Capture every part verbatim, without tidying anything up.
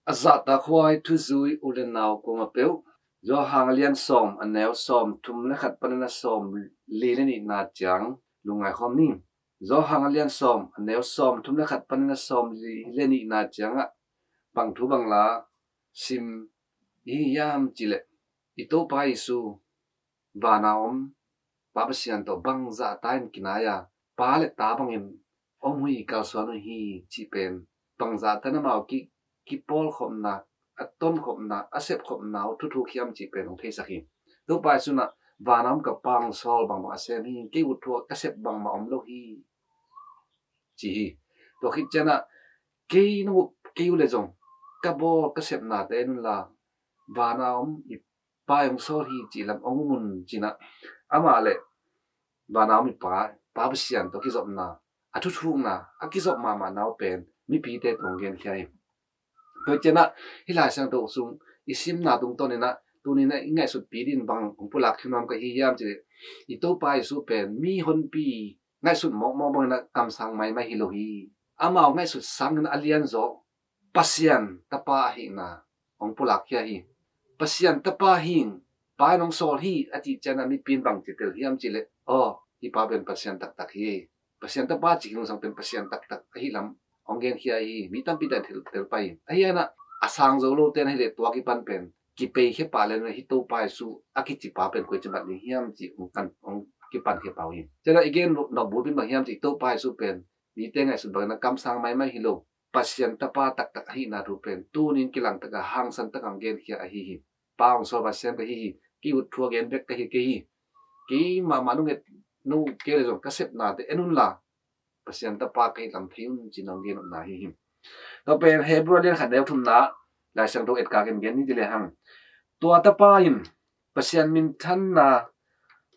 A zahtakhuai thuzui u le nau kuamah peuh, Johan a lian sawm, a neu sawm thum le khat panin a sawm li le nihna ciang lungngai khawm ni. Johan a lian sawm, a neu sawm thum le khat panin a sawm li le nihna ciangah bang thu bang la sim i hi hiam cihleh, i Topa Jesu vana om Pa Pasian tawh bangzah ta in kinai a, pa le ta bangin om uh hi, kalsuan uh hi cih pen, bangzah ta in amau ki, kipawlkhopna, a tonkhopna, a sepkhopna uh thuthuk hiam cih pen hong theisak hi. Topa Jesu in ah vana om ka Pa hong sawl bangbang a sem hi, kei ut thu a ka sep bangmah om lo hi ci hi. Tua khit ciangah kei nong up kei uh le zong ka bawl ka sepnate en unla, vana om i Pa hong sawl hi cih lam hong um un ci-in ah, amah le vana om i Pa, Pa Pasian tawh kizopna, a thuthukna, a kizop mahmahna uh pen mipite tungah hong genkhia hi. Tua ciangah hih Lai Siangtho sung i simna tungtawnin ah tuni-in ah i ngaihsutpih dingin bang hong pulak khin nuam ka hi hiam cihleh, i Topa Jesu pen mi honpi ngaihsut mawkmawk bangin ah kamsang maimai hi lo hi. Amau ngaihsut sangin a lianzaw Pasian Tapa ahihna hong pulakkhia hi. Pasian Tapa hi, Pa in hong sawl hi a cih ciangah mipi in bangci tel hiam cihleh, aw, hih Pa pen Pasian taktak hi, Pasian Tapa cih lungsang pen Pasian taktak ahih lam hong genkhia hi. Mi tampi tak in thil tel pah hi. Ahi zongin ah a sang zo lote in ahih leh tua kipan pen kipeikhia pah leng, hih Topa Jesu a kici pa pen koici mat ding hiam cih hong kipankhia pah uh hi. Ciangah i gen nop bulpi in bang hiam cihleh, Topa Jesu pen mite ngaihsut bangin ah kamsang maimai hi lo, Pasian Tapa taktak ahihna thu pen tuni-in kilangtak a hangsan takin hong genkhia ahi hi. Pa hong sawl bangbang sem ka hi hi, kei ut thu a gen bek ka hi kei hi. Kei mahmah nong et, nong ut kei le zong ka sepnate en unla, Pasian Tapa ka hih lam thei un ci-in hong gen nopna ahi hi. Tua pen Hebru a lian khat neu thumna, Lai Siangtho etkak in gen ni ci lehang, tua Tapa in Pasian minthanna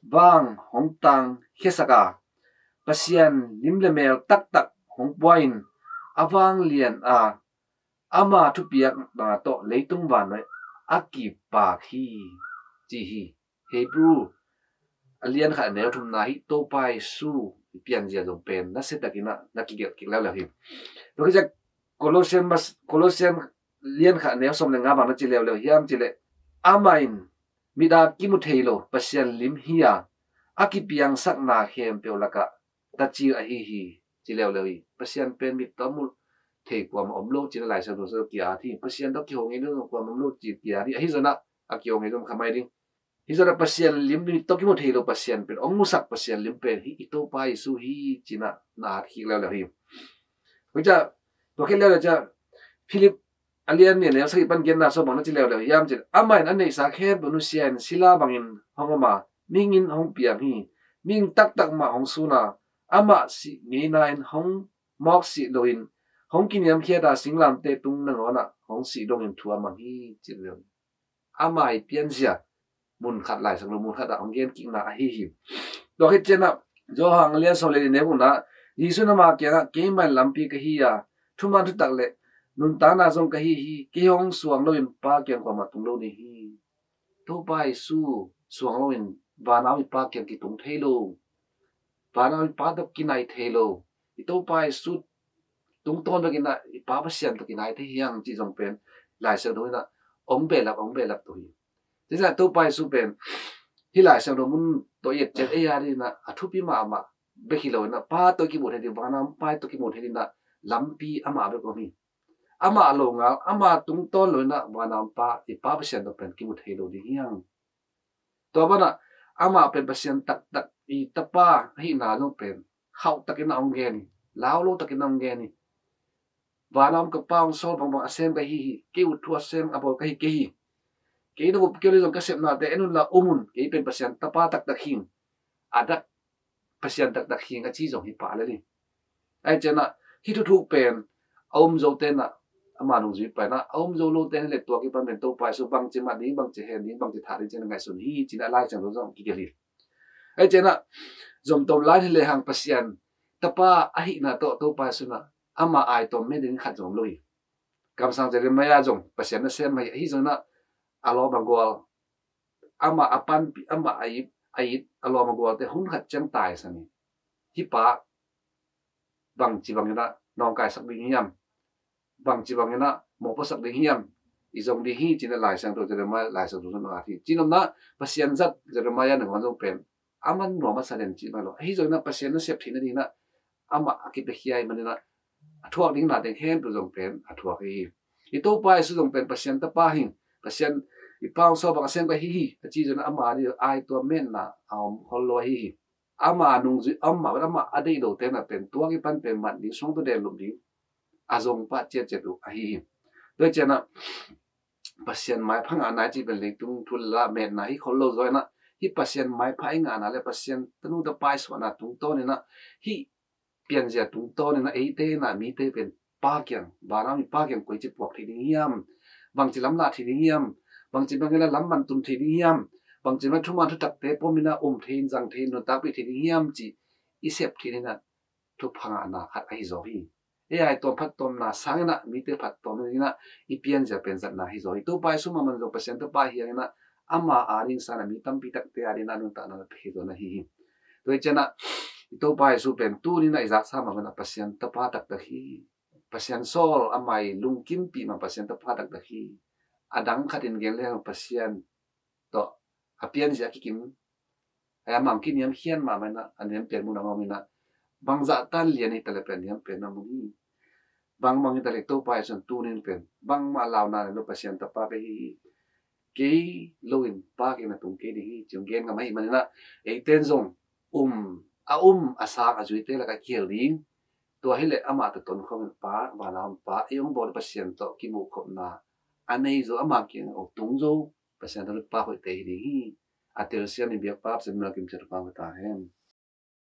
vang hong tangkhiasak a, Pasian lim le mel taktak hong pua in, a vanglian a, ama thupiakna tawh leitung vannoi a kipak hi, ci hi. Hebru a lian khat a neu thumna hih Topa Jesu i pianzia zong pen nasia takin ah na kigelh kik leuleu hi. Tua khit ciang Colossian mas-, Colossian lian khat a neu sawm le nga bang na ci leuleu hiam cihleh, amah in mit a kimu thei lo Pasian lim hi a, a kipiangsakna khempeuh lakah tacil ahi hi, ci leuleu hi. Pasian pen mit tawh mu thei kuamah om lo ci-in ah Lai Siangtho sung ki-at hi. Pasian tawh kihong ngei ding kuamah om lo ci ki-at hi. Ahi zongin ah a kihong ngei zong kha mai ding. Hih zongin ah Pasian lim, mit tawh kimu thei lo Pasian pen, hong musak Pasian lim pen hih i Topa Jesu hi ci-in ah na at kik leuleu hi. Tua khit leuleu ciang Philip a lian nih a neu sagih pan genna sung bang na ci leuleu hiam cihleh, amah in a neihsa khempeuh nusia in sila bangin hong om a, mihing in hong piang hi. Mihing taktak mah hong sun a, amah sih ngeina in hong mawk sih loin, hong kiniamkhiat a singlamteh tung nangawn ah hong sih dongin thu a mang hi, ci leuleu. Ama i pianzia mun khat, Lai Siangtho mun khat ah hong gen kikna ahi hi. Tua khit ciangah Johan a lian sawm le li neu gukna, Jesu in ama kiangah, keimah in lampi ka hi a, thuman thutak le nuntakna zong ka hi hi. Kei hong suang loin Pa kiang kuamah tung lo ding hi. Topa Jesu suang loin vanau i Pa kiang kitung thei lo. Vanau i Pa tawh kinai thei lo. I Topa Jesu tungtawn bekin ah i Pa Pasian tawh kinai thei hi hang cih zong pen Lai Siangtho in ah hong behlap, hong behlap to hi. Tua ciangah Topa Jesu pen hih Lai Siangtho mun tawh i et ciang ei a dingin ah a thupi mahmah bek hi loin ah Pa tawh kimu thei ding, vanau Pa tawh kimu thei dingin ah lampi amah bek om hi. Amah longal, ama tungtawn loin ah vanau Pa, i Pa Pasian tawh pen kimu thei lo ding hi hang. Tua banah amah pen Pasian taktak, i Tapa ahihna zong pen khauhtakin ah hong gen hi. Lau lo takin ah hong gen hi. Vanau ka Pa hong sawl bangbang a sem ka hi hi. Kei ut thu a sem a bawl ka hi kei hi. Kei nong up kei uh le zong ka sepnate en unla um un. Kei pen Pasian Tapa taktak hi ing. A dak Pasian taktak hi ing a ci zong hi pah lel hi. Ahi ciangah hih thuthuk pen a um zote in ah ama nungzui pai in ah, a um zo lote in ah le tua kipan pen Topa Jesu bangci mat ding, bangci hen ding, bangci thah ding ci-in ah ngaihsun hi ci-in ah Lai Siangtho zong kigelh hi. Ahi ciangah zomtom lai hi lehang Pasian Tapa ahihna tawh Topa Jesu in ah ama aitawm me ding khat zong om lo hi. Kamsang Jeremiah zong Pasian nasem ahi, ahi zongin ah a lawm a gual, amah a panpih, amah a it, a it, a lawm a gualte hun khat ciang taisan hi. Hih pa bangci bangin ah nawngkaisak ding hiam? Bangci bangin ah mawhpuaksak ding hiam, i zong ding hi, ci-in ah Lai Siangtho Jeremiah, Lai Siangtho sung ah a hi. Ci-in ah Pasian zat Jeremiah nangawn zong pen a man nuam a sa den cih mah lo. Ahi zongin ah Pasian na sep theihna dingin ah amah a kipiakhia ahih manin ah a thuak ding na teng khempeuh zong pen a thuak hi. I Topa Jesu zong pen Pasian Tapa hi. Pasian i Pa hong sawlbang a sem ka hi hi, a ci zongin ah ama ding a aituam metna a om khol lo ahi hi. Ama nungzui, ama, ama a deih lote na pen tua kipan pen mat ding, suang tawh den lup ding a zong pah ciatciat uh ahi hi. Tua hi ciangin ah Pasian maipha ngahna i cih pen leitung thu le la metna hi khol lo zaw in ah, hih Pasian maipha i ngahna le Pasian tanu tapa i suahna tungtawn in ah, hih pianzia tungtawn in ah eite in ah mite pen Pa kiang, vanah om i Pa kiang koici puak thei ding hiam? Bangci lam lah thei ding hiam? Bangci bangin ah lam man tun thei ding hiam? Bangci bangin ah thuman thutakte pom in ah um thei in, zang thei in, nuntakpih thei ding hiam cih i sep theih in ah thupha ngahna khat ahi zaw hi. Ei aituam phattuamna sangin ah mite phattuam dingin ah i pianzia pen zatna hi zaw hi. Topa Jesu mahmah zong Pasian Tapa hi hangin ah ama a ding sangin ah mi tampi takte a dingin ah nuntakna na pia hi zaw na hi hi. Tua hi ciangin ah i Topa Jesu pen tuni in ah i zaksa mahmah in ah Pasian Tapa taktak hi. Pasian sawl, ama i lungkimpih mah Pasian Tapa taktak hi. A dang khat in gen leng Pasian tawh a pianzia a kikim, a mang kiniam khian mahmah in ah, a niam pian mun a ngawm in ah, bangzah tan lian hi ta leh pen niam pian a mun hi. Bangbang hi ta leh Topa Jesu in tuni in pen bangmah launa nei lo, Pasian Tapa bek hi hi. Kei lo in Pa kiang na tung kei ding hi, ci-in gen ngam ahih manin ah, eite in zong um, a um a sang a zuite lakah kihel ding. Tua hi leh amah tawh tonkhawm in Pa, vanah om Pa, ei hong bawl Pasian tawh kimuhkhopna a nei zo, ama kiang a tung zo Pasian tanu tapa hoihte hi ding hi. A telsiam i biakpa Pasian min a kim ciat pang ta hen.